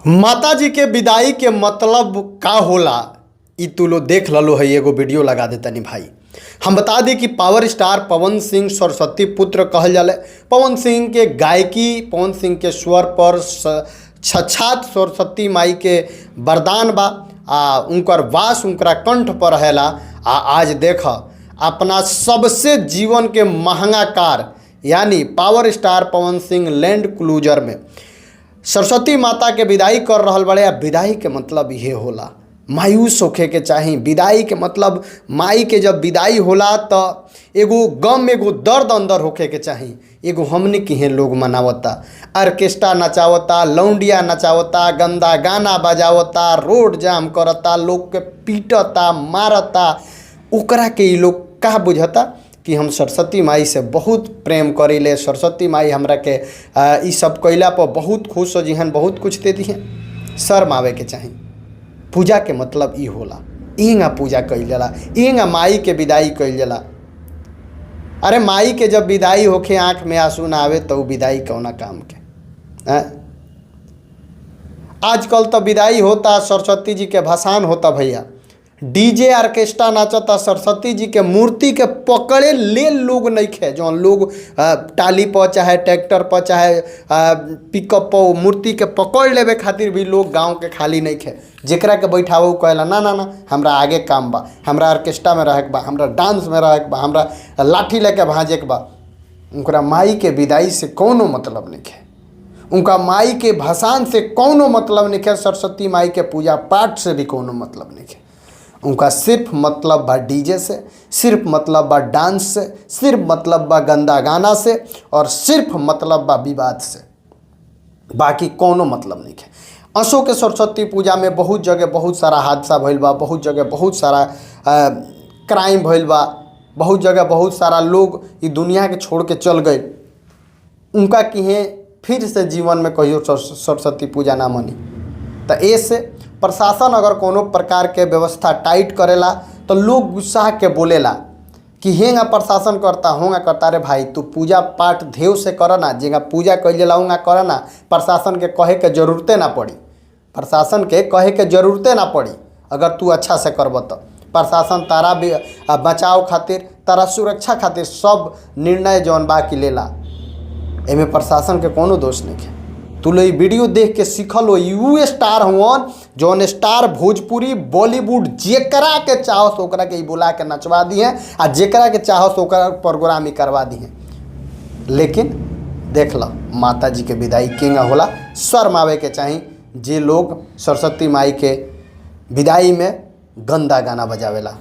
माता जी के विदाई के मतलब का होला, इ तू लोग देख ललो है। एगो वीडियो लगा दे तनी भाई। हम बता दी कि पावर स्टार पवन सिंह सरस्वती पुत्र कहल जाला। पवन सिंह के गायकी, पवन सिंह के स्वर पर साक्षात सरस्वती माई के वरदान बा आ उनकर वास उनकरा कंठ पर रहेला। आ आज देख अपना सबसे जीवन के महंगा कार यानी power star Pawan Singh Land Cruiser में सरस्वती माता के विदाई कर रहल बड़े। आ विदाई के मतलब ये होला, मायूस होखे के चाही। विदाई के मतलब माई के जब विदाई होला त एगो गम, एगो दर्द अंदर होखे के चाही। एगो हमनी किहे लोग मनावता, ऑर्केस्ट्रा नचावता, लौंडिया नचावता, गंदा गाना बजावता, रोड जाम करता, लोग के पीटता मारता। ओकरा के इ लोग का बुझता कि हम सरस्वती माई से बहुत प्रेम करीले, सरस्वती माई हमरा के इ सब कइला पर बहुत खुश हो जिहन, बहुत कुछ दे दिहन। शर्म आवे के चाही। पूजा के मतलब इ होला, इहेंगा पूजा कइल जाला, इहेंगा माई के विदाई कइल जाला। अरे माई के जब विदाई होखे आँख में आंसू ना आवे तो उ विदाई कौना काम के हैं? आजकल तो विदाई होता सरस्वती जी के भसान होता भैया, डीजे ऑर्केस्ट्रा नाचता, सरस्वती जी के मूर्ति के पकड़े ले लोग नइखे। जौन लोग टाली पर चाहे ट्रैक्टर पर चाहे पिकअप पर मूर्ति के पकड़ लेवे खातिर भी लोग गांव के खाली नइखे। जेकरा के बैठावो कहेला ना ना ना, हमरा आगे काम बा, हमरा ऑर्केस्ट्रा में रहे के बा, हमरा डांस में रहे के बा, हमरा लाठी लेके भाजे के बा। उनकरा माई के विदाई से कोनो मतलब नइखे, उनका माई के भसान से कोनो मतलब नइखे, सरस्वती माई के पूजा पाठ से भी कोनो मतलब नइखे। उनका सिर्फ मतलब बा डीजे से, सिर्फ मतलब बा डांस से, सिर्फ मतलब बा गंदा गाना से और सिर्फ मतलब बा विवाद से, बाकी कोनो मतलब नहीं है। असो के सरस्वती पूजा में बहुत जगह बहुत सारा हादसा भइल बा, बहुत जगह बहुत सारा क्राइम भइल बा, बहुत जगह बहुत सारा लोग ई दुनिया के छोड़ के चल गए। उनका किहे फिर से जीवन में कहियो सरस्वती पूजा ना मनी। तो ऐसे प्रशासन अगर कोनो प्रकार के व्यवस्था टाइट करेला तो लोग गुस्सा के बोलेला कि हेंगा प्रशासन करता होंगा करता। अरे भाई तू पूजा पाठ धेव से कर ना, जेंगा पूजा कइल जाला उंगा कर ना, प्रशासन के कहे के जरूरते ना पड़ी, प्रशासन के कहे के जरूरते ना पड़ी। अगर तू अच्छा से करब तो प्रशासन तारा भी बचाव खातिर, तारा सुरक्षा खातिर सब निर्णय जौन बा कि लेला, एमे प्रशासन के कोनो दोष नहीं है। तू लोग वीडियो देख के सीखल हो, you star हुवन जौन स्टार भोजपुरी बॉलीवुड जेकरा के चाहो सो ओकरा के बुला के नचवा दिए आ जेकरा के चाहो सो ओकरा प्रोग्राम ही करवा दिए। लेकिन देख ल माता जी के विदाई केंगा होला, शर्म आवे के चाही जे लोग सरस्वती माई के विदाई में गंदा गाना बजावेला।